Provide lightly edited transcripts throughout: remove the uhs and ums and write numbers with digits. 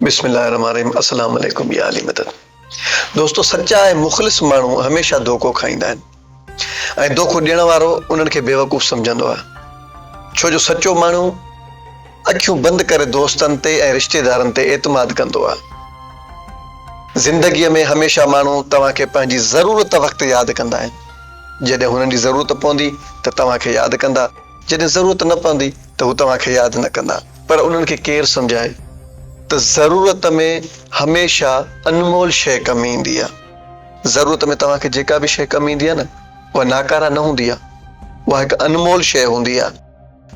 بسم الله الرحمن الرحيم السلام عليڪم يا علي مدد دوستو سچا ۽ مخلص ماڻهو هميشه ڌوڪو کائيندا آهن ۽ دوکو ڏيڻ وارو انهن کي بيوقوف سمجهندو آهي ڇو جو سچو ماڻهو اکيون بند ڪري دوستن تي ۽ رشتيدارن تي اعتماد ڪندو آهي زندگيء ۾ هميشه ماڻهو توهان کي پنهنجي ضرورت وقت ياد ڪندا آهن جڏهن هنن جي ضرورت پوندي ته توهان کي ياد ڪندا جڏهن ضرورت نه پوندي ته هو توهان کي ياد نه ڪندا. پر انهن کي ڪير سمجهائي ته ضرورت ۾ هميشه انمول شيء ڪم ايندي آهي. ضرورت ۾ توهان کي جيڪا به شيء ڪم ايندي آهي نه اها ناڪاره نه هوندي آهي. اها هڪ انمول شيء هوندي آهي.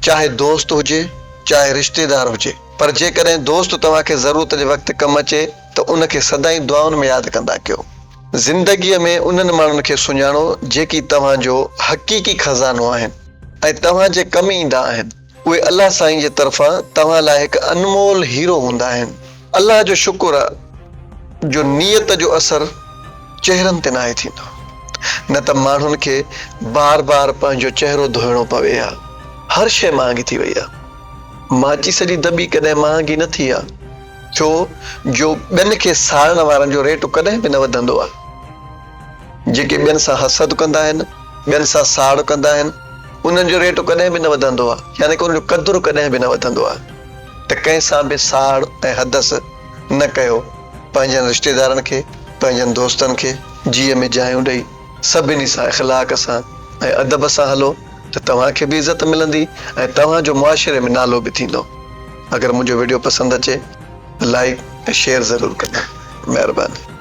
چاهي دوست هجي چاهي رشتيدار هجي. پر جيڪڏهن دوست توهان کي ضرورت جي وقت ڪم اچي ته ان کي سدائين دعائن ۾ ياد ڪندا ڪيو. زندگيء ۾ انهن ماڻهن کي سڃاڻو جيڪي توهان جو حقيقي خزانو آهن ۽ توهان جي ڪم ايندا آهن. اهي الله سائين جي طرفان توهان لاء هڪ انمول هيرو هوندا آهن. الله جو شڪر آ جو نيت جو اثر چهرن تي ناهي ٿيندو نه ته ماڻهن کي بار بار پنهنجو چهرو ڌوئڻو پوي ها. هر شيء مهانگي ٿي وئي آ. ماچيس جي دٻي ڪڏهن مهانگي نه ٿي آ. ڇو جو ٻين کي ساڙڻ وارن جو ريٽ ڪڏهن به نه وڌندو آهي. جيڪي ٻين سان حسد ڪندا آهن، ٻين سان ساڙ ڪندا آهن، انهن جو ريٽ ڪڏهن به نه وڌندو آهي، يعني ڪه انهن جو قدر ڪڏهن به نه وڌندو آهي. ته ڪنهن سان به ساڙ ۽ حدس نه ڪيو، پنهنجن رشتيدارن کي، پنهنجن دوستن کي جيء ۾ جايون ڏئي، سڀني سان اخلاق سان ۽ ادب سان هلو ته توهان کي به عزت ملندي ۽ توهان جو معاشري ۾ نالو به ٿيندو. اگر منهنجو وڊيو پسند اچي ته لائيڪ ۽ شيئر ضرور ڪندا. مهرباني.